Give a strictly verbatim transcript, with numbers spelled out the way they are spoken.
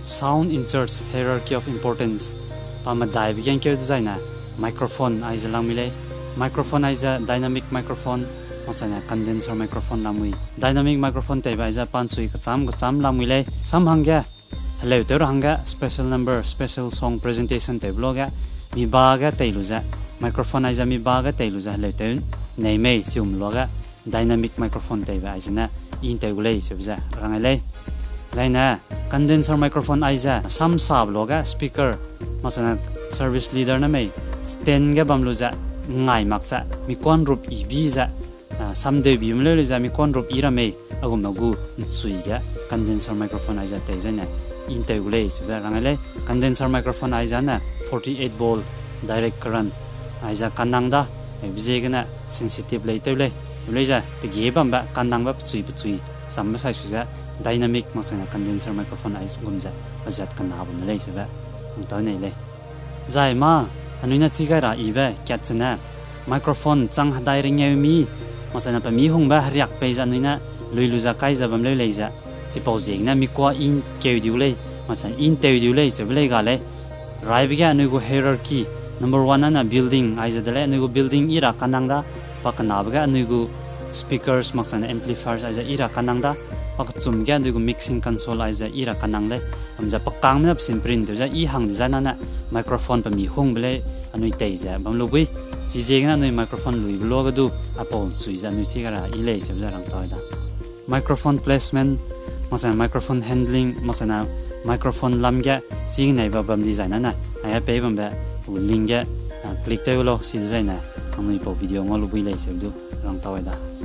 Sound in church, hierarchy of importance. Pa medaibe ge ’ngkeu dezaine microphone aize lamui lei. Microphone aize dynamic microphone, makchaine condenser microphone lamui. Dynamic microphone teibe aize pa ’nchui kecham kecham lamui lei. Sam hangge, heleu tew ra hangge special number, special song presentation tewbe luage, mi ba ge tei lu ze, microphone aize mi ba ge tei lu ze heleu tew nei mei chium luage, dynamic microphone teibe aizene i ’ntew gu lei seube ze rang ai lei. Zaine, condenser microphone aize samsabe luage speaker, makchaine service leader ne mei stand ge bam lu ze, ngai mak ze, mi kuan rup i bi ze, samdeu bi me leu lu ze mi kuan rup i ra mei, a gumme gu ’nchui ge condenser microphone aize tei zaine i ’ntew gu lei seube rang ai lei. Condenser microphone aize ne forty-eight volt direct current aize kanang da, aibe ziegene sensitive lei tew lei. Lei ze pe ge bambe kanangbe pechui pechui chambe sai su ze dynamic makchaine condenser microphone ai gum ze pezat kena bam de lei seube ’ntau nei lei. Zai mâ, anui ne chi gai ra ibe kat zene, microphone chang hedai rengeu mi, makchaine pe mi hungbe heriak pei ze anui ne lui lu ze kai ze bam leu lei ze, chipau ziegene mi kuâ i ’nkeu diu lei, makchaine i ’ntew diu lei seube lei ga lei. Raibe ge anui gu hierarchy, number one ane building aize de lei, anui gu building i ra kanang da, pa kenabe ge anui gu speakers makchaine amplifiers aize i ra kanang da, pa kechum ge anui gu mixing console aize i ra kanang lei. Bam ze pe kangme ne pesin print tew ze i hang dezaine ne microphone pe mi hungbe lei anui tei ze bam lu bui. Chiziegene anui microphone luibe luage du, apau ’nchui ze anui chi gai ra i lei seube ze rang tau da. Microphone placement, makchaine microphone handling, makchaine microphone lam ge chi geneibe bam dezaine ne, aia pei bambe, gu link ge, click tew lau si dezaine, anui pau video ngau lu bui lei seube du rang tau da.